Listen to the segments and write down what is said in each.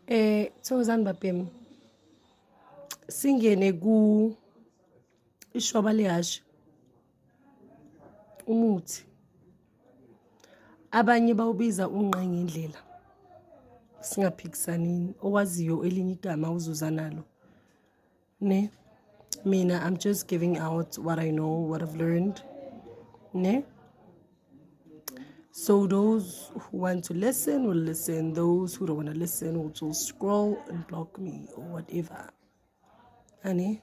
Thokozani babhemi. Singene ku ishoba lehhashi. Umuthi. Abanye bawubiza ungqangendlela. Singaphikisanini owaziyo elinye igama uzuza nalo. Ne? Mina I'm just giving out what I know, what I've learned. Ne? So those who want to listen will listen. Those who don't want to listen will just scroll and block me or whatever. Ani?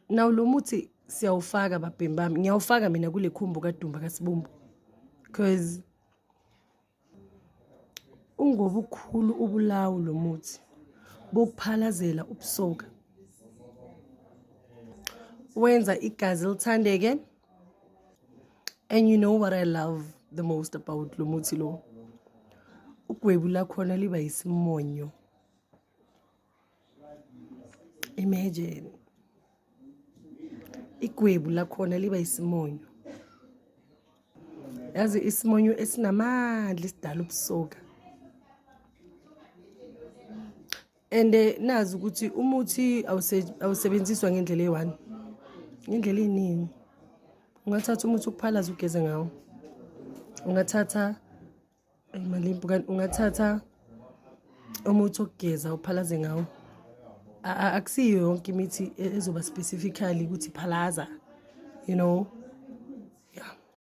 Now lo muthi siyawufaka babhemi bami. Ngiyawufaka mina kule khumbu kaDumba kaSibumbu. Cause Ungobukhulu ubulawu lo muthi bokuphalazela ubusoka. Wenza igazi lithandeke. And you know what I love the most about lo muthi lo? Ugwebu lakhona liba yisimonyo. Imagine. Igwebu lakhona liba isimonyo. Yazi isimonyo esinamandla esidala ubusoka. And nazi ukuthi umuthi awusebenziswa ngendlela eyi-one, ngendlela eyiningi. Ungathatha umuthi ukuphalaza ugeze ngawo. Ungathatha Malimpu kanti ungathatha umuthi wokugeza uphalaze ngawo. Akusiyo yonke imithi ezoba specifically ukuthi phalaza.